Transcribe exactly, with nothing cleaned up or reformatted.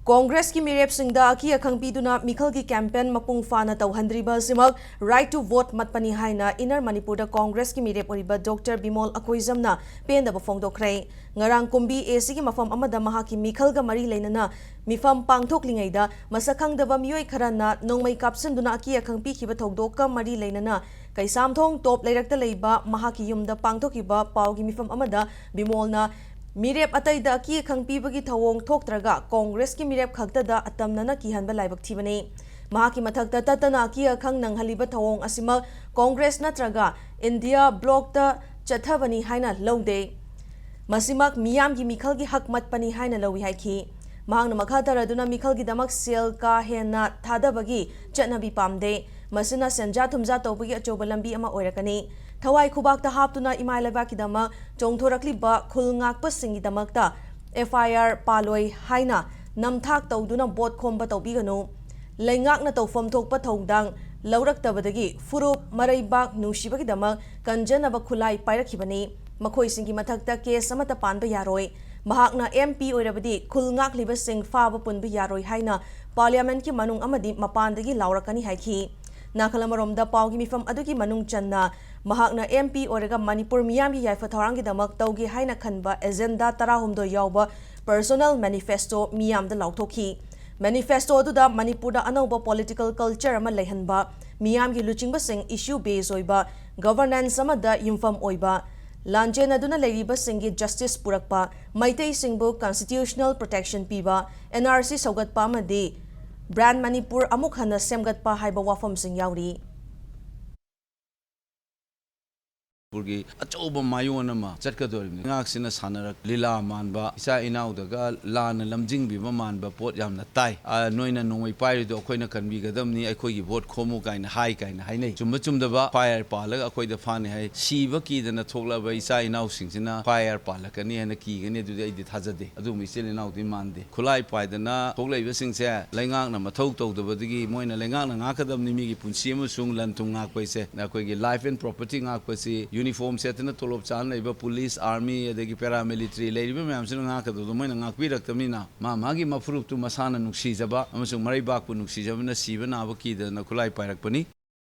ꯀꯣꯡꯒ꯭ꯔꯦꯁꯀꯤ ꯃꯤꯔꯦꯞꯁꯤꯡꯗ ꯑꯀꯤ ꯑꯈꯪ ꯄꯤꯗꯨꯅ ꯃꯤꯈꯜꯒꯤ ꯀꯦꯝꯄꯦꯟ ꯃꯄꯨꯡ ꯐꯥꯅ ꯇꯧꯍꯟꯗ꯭ꯔꯤꯕ ꯑꯁꯤꯃꯛ Right to Vote ꯃꯠꯄꯅꯤ ꯍꯥꯏꯅ ꯏꯟꯅꯔ ꯃꯅꯤꯄꯨꯔꯗ ꯀꯣꯡꯒ꯭ꯔꯦꯁꯀꯤ ꯃꯤꯔꯦꯞ ꯑꯣꯏꯔꯤꯕ ꯗꯣꯛꯇꯔ ꯕꯤꯃꯣꯜ ꯑꯀꯣꯏꯖꯝꯅ ꯄꯦꯟꯗꯕ ꯐꯣꯡꯗꯣꯛꯈ꯭ꯔꯦ꯫ ꯉꯔꯥꯡ ꯀꯨꯝꯕꯤ ꯑꯦꯁꯤꯒꯤ ꯃꯐꯝ ꯑꯃꯗ ꯃꯍꯥꯛꯀꯤ ꯃꯤꯈꯜꯒ ꯃꯔꯤ ꯂꯩꯅꯅ ꯃꯤꯐꯝ ꯄꯥꯡꯊꯣꯛꯂꯤꯉꯩꯗ ꯃꯁꯛ ꯈꯪꯗꯕ ꯃꯤꯑꯣꯏ ꯈꯔꯅ ꯅꯣꯡꯃꯩ ꯀꯥꯞꯁꯤꯟꯗꯨꯅ ꯑꯀꯤ ꯑꯈꯪ ꯄꯤꯈꯤꯕ ꯊꯧꯗꯣꯛꯀ ꯃꯔꯤ ꯂꯩꯅꯅ ꯀꯩꯁꯥꯝꯊꯣꯡ ꯇꯣꯞ ꯂꯩꯔꯛꯇ ꯂꯩꯕ ꯃꯍꯥꯛꯀꯤ ꯌꯨꯝꯗ ꯄꯥꯡꯊꯣꯛꯈꯤꯕ ꯄꯥꯎꯒꯤ ꯃꯤꯐꯝ ꯑꯃꯗ ꯕꯤꯃꯣꯜꯅ ꯃꯤꯔꯦꯞ ꯑꯇꯩꯗ ꯑꯀꯤ ꯑꯈꯪ ꯄꯤꯕꯒꯤ ꯊꯧꯑꯣꯡ ꯊꯣꯛꯇ꯭ꯔꯒ ꯀꯣꯡꯒ꯭ꯔꯦꯁꯀꯤ ꯃꯤꯔꯦꯞ ꯈꯛꯇꯗ ꯑꯇꯝꯅꯅ ꯀꯤꯍꯟꯕ ꯂꯥꯏꯕꯛ ꯊꯤꯕꯅꯤ꯫ ꯃꯍꯥꯛꯀꯤ ꯃꯊꯛꯇ ꯇꯠꯇꯅ ꯑꯀꯤ ꯑꯈꯪ ꯅꯪꯍꯜꯂꯤꯕ ꯊꯧꯑꯣꯡ ꯑꯁꯤꯃꯛ ꯀꯣꯡꯒ꯭ꯔꯦꯁ ꯅꯠꯇ꯭ꯔꯒ ꯏꯟꯗꯤꯌꯥ ꯕ꯭ꯂꯣꯛꯇ ꯆꯠꯊꯕꯅꯤ ꯍꯥꯏꯅ ꯂꯧꯗꯦ꯫ ꯃꯁꯤꯃꯛ ꯃꯤꯌꯥꯝꯒꯤ ꯃꯤꯈꯜꯒꯤ ꯍꯛ ꯃꯠꯄꯅꯤ ꯍꯥꯏꯅ ꯂꯧꯏ ꯍꯥꯏꯈꯤ꯫ ꯃꯍꯥꯛꯅ ꯃꯈꯥ ꯇꯥꯔꯗꯨꯅ ꯃꯤꯈꯜꯒꯤꯗꯃꯛ ꯁꯦꯜ ꯀꯥ ꯍꯦꯟꯅ ꯊꯥꯗꯕꯒꯤ ꯆꯠꯅꯕꯤ ꯄꯥꯝꯗꯦ꯫ ꯃꯁꯤꯅ ꯁꯦꯟꯖꯥ ꯊꯨꯝꯖꯥ ꯇꯧꯕꯒꯤ ꯑꯆꯧꯕ ꯂꯝꯕꯤ ꯑꯃ ꯑꯣꯏꯔꯛꯀꯅꯤ꯫ ꯊꯋꯥꯏ ꯈꯨꯕꯥꯛꯇ ꯍꯥꯞꯇꯨꯅ ꯏꯃꯥ ꯂꯩꯕꯥꯛꯀꯤꯗꯃꯛ ꯆꯣꯡꯊꯣꯔꯛꯂꯤꯕ ꯈꯨꯜ ꯉꯥꯛꯄꯁꯤꯡꯒꯤꯗꯃꯛꯇ F I R ꯄꯥꯜꯂꯣꯏ ꯍꯥꯏꯅ ꯅꯝꯊꯥꯛ ꯇꯧꯗꯨꯅ ꯚꯣꯠ ꯈꯣꯝꯕ ꯇꯧꯕꯤꯒꯅꯨ꯫ ꯂꯩꯉꯥꯛꯅ ꯇꯧꯐꯝ ꯊꯣꯛꯄ ꯊꯧꯗꯥꯡ ꯂꯧꯔꯛꯇꯕꯗꯒꯤ ꯐꯨꯔꯨꯞ, ꯃꯔꯩꯕꯥꯛ ꯅꯨꯡꯁꯤꯕꯒꯤꯗꯃꯛ ꯀꯟꯖꯅꯕ ꯈꯨꯠꯂꯥꯏ ꯄꯥꯏꯔꯛꯈꯤꯕꯅꯤ꯫ ꯃꯈꯣꯏꯁꯤꯡꯒꯤ ꯃꯊꯛꯇ ꯀꯦꯁ ꯑꯃꯠꯇ ꯄꯥꯟꯕ ꯌꯥꯔꯣꯏ꯫ ꯃꯍꯥꯛꯅ M P ꯑꯣꯏꯔꯕꯗꯤ ꯈꯨꯜ ꯉꯥꯛꯂꯤꯕꯁꯤꯡ ꯐꯥꯕ ꯄꯨꯟꯕ ꯌꯥꯔꯣꯏ ꯍꯥꯏꯅ ꯄꯥꯔꯂꯤꯌꯥꯃꯦꯟꯠꯀꯤ ꯃꯅꯨꯡ ꯑꯃꯗꯤ ꯃꯄꯥꯟꯗꯒꯤ ꯂꯥꯎꯔꯛꯀꯅꯤ ꯍꯥꯏꯈꯤ꯫ ꯅꯥꯀꯜ ꯑꯃꯔꯣꯝꯗ ꯄꯥꯎꯒꯤ ꯃꯤꯐꯝ ꯑꯗꯨꯒꯤ ꯃꯅꯨꯡ ꯆꯟꯅ ꯃꯍꯥꯛꯅ M P ꯑꯣꯏꯔꯒ ꯃꯅꯤꯄꯨꯔ ꯃꯤꯌꯥꯝꯒꯤ ꯌꯥꯏꯐ ꯊꯧꯔꯥꯡꯒꯤꯗꯃꯛ ꯇꯧꯒꯦ ꯍꯥꯏꯅ ꯈꯟꯕ ꯑꯦꯖꯦꯟꯗꯥ ꯇꯔꯥꯍꯨꯝꯗꯣꯏ ꯌꯥꯎꯕ personal manifesto ꯃꯤꯌꯥꯝꯗ ꯂꯥꯎꯊꯣꯛꯈꯤ꯫ Manifesto ꯑꯗꯨꯗ ꯃꯅꯤꯄꯨꯔꯗ ꯑꯅꯧꯕ political culture ꯑꯃ ꯂꯩꯍꯟꯕ, ꯃꯤꯌꯥꯝꯒꯤ ꯂꯨꯆꯤꯡꯕꯁꯤꯡ issue base ꯑꯣꯏꯕ, governance ꯑꯃꯗ ꯌꯨꯝꯐꯝ ꯑꯣꯏꯕ, ꯂꯥꯟꯖꯦꯟꯅꯗꯨꯅ ꯂꯩꯔꯤꯕꯁꯤꯡꯒꯤ justice ꯄꯨꯔꯛꯄ, ꯃꯩꯇꯩꯁꯤꯡꯕꯨ constitutional protection ꯄꯤꯕ, N R C ꯁꯧꯒꯠꯄ ꯑꯃꯗꯤ brand ꯃꯅꯤꯄꯨꯔ ꯑꯃꯨꯛ ꯍꯟꯅ ꯁꯦꯝꯒꯠꯄ ꯍꯥꯏꯕ ꯋꯥꯐꯝꯁꯤꯡ ꯌꯥꯎꯔꯤ꯫ ꯃꯅꯤꯄꯨꯔꯒꯤ ꯑꯆꯧꯕ ꯃꯥꯏꯑꯣꯟ ꯑꯃ ꯆꯠꯀꯗꯧꯔꯤꯕꯅꯤ꯫ ꯂꯩꯉꯥꯛꯁꯤꯅ ꯁꯥꯟꯅꯔꯛ ꯂꯤꯂꯥ ꯃꯥꯟꯕ, ꯏꯆꯥ ꯏꯅꯥꯎꯗꯒ ꯂꯥꯟꯅ ꯂꯝꯖꯤꯡꯕꯤꯕ ꯃꯥꯟꯕ ꯄꯣꯠ ꯌꯥꯝꯅ ꯇꯥꯏ꯫ "ꯑ, ꯅꯣꯏꯅ ꯅꯣꯡꯃꯩ ꯄꯥꯏꯔꯤꯗꯣ ꯑꯩꯈꯣꯏꯅ ꯀꯟꯕꯤꯒꯗꯕꯅꯤ, ꯑꯩꯈꯣꯏꯒꯤ ꯚꯣꯠ ꯈꯣꯝꯃꯨ" ꯀꯥꯏꯅ ꯍꯥꯏ ꯀꯥꯏꯅ ꯍꯥꯏꯅꯩ꯫ ꯆꯨꯝꯕ ꯆꯨꯝꯗꯕ F I R ꯄꯥꯜꯂꯒ ꯑꯩꯈꯣꯏꯗ ꯐꯥꯅꯤ ꯍꯥꯏ꯫ ꯁꯤꯕ ꯀꯤꯗꯅ ꯊꯣꯛꯂꯕ ꯏꯆꯥ ꯏꯅꯥꯎꯁꯤꯡꯁꯤꯅ F I R ꯄꯥꯜꯂꯛꯀꯅꯤ ꯍꯥꯏꯅ ꯀꯤꯒꯅꯤ, ꯑꯗꯨꯗꯤ ꯑꯩꯗꯤ ꯊꯥꯖꯗꯦ꯫ ꯑꯗꯨꯒꯨꯝꯕ ꯏꯆꯤꯜ ꯏꯅꯥꯎꯗꯤ ꯃꯥꯟꯗꯦ꯫ ꯈꯨꯠꯂꯥꯏ ꯄꯥꯏꯗꯅ ꯊꯣꯛꯂꯛꯏꯕꯁꯤꯡꯁꯦ ꯂꯩꯉꯥꯛꯅ ꯃꯊꯧ ꯇꯧꯗꯕꯗꯒꯤ ꯃꯣꯏꯅ ꯂꯩꯉꯥꯛꯅ ꯉꯥꯛꯀꯗꯕꯅꯤ, ꯃꯤꯒꯤ ꯄꯨꯟꯁꯤ ꯑꯃꯁꯨꯡ ꯂꯟ ꯊꯨꯝ ꯉꯥꯛꯄ ꯍꯥꯏꯁꯦ꯫ ꯑꯩꯈꯣꯏꯒꯤ life and property ꯉꯥꯛꯄꯁꯤ ꯌꯨꯅꯤꯐꯣꯔꯝ ꯁꯦꯠꯇꯅ ꯇꯣꯂꯣꯞ ꯆꯥꯅ ꯂꯩꯕ ꯄꯨꯂꯤꯁ, ꯑꯥꯔꯃꯤ, ꯑꯗꯒꯤ ꯄꯦꯔꯥꯃꯤꯂꯤꯇꯔꯤ ꯂꯩꯔꯤꯕ ꯃꯌꯥꯝꯁꯤꯅ ꯉꯥꯛꯀꯗꯕꯗꯣ ꯃꯣꯏꯅ ꯉꯥꯛꯄꯤꯔꯛꯇꯕꯅꯤꯅ, ꯃꯥ ꯃꯥꯒꯤ ꯃꯐꯨꯔꯨꯞꯇꯨ ꯃꯁꯥꯅ ꯅꯨꯡꯁꯤꯖꯕ ꯑꯃꯁꯨꯡ ꯃꯔꯩꯕꯥꯛꯄꯨ ꯅꯨꯡꯁꯤꯖꯕꯅ ꯁꯤꯕ ꯅꯥꯕ ꯀꯤꯗꯅ ꯈꯨꯠꯂꯥꯏ ꯄꯥꯏꯔꯛꯄꯅꯤ꯫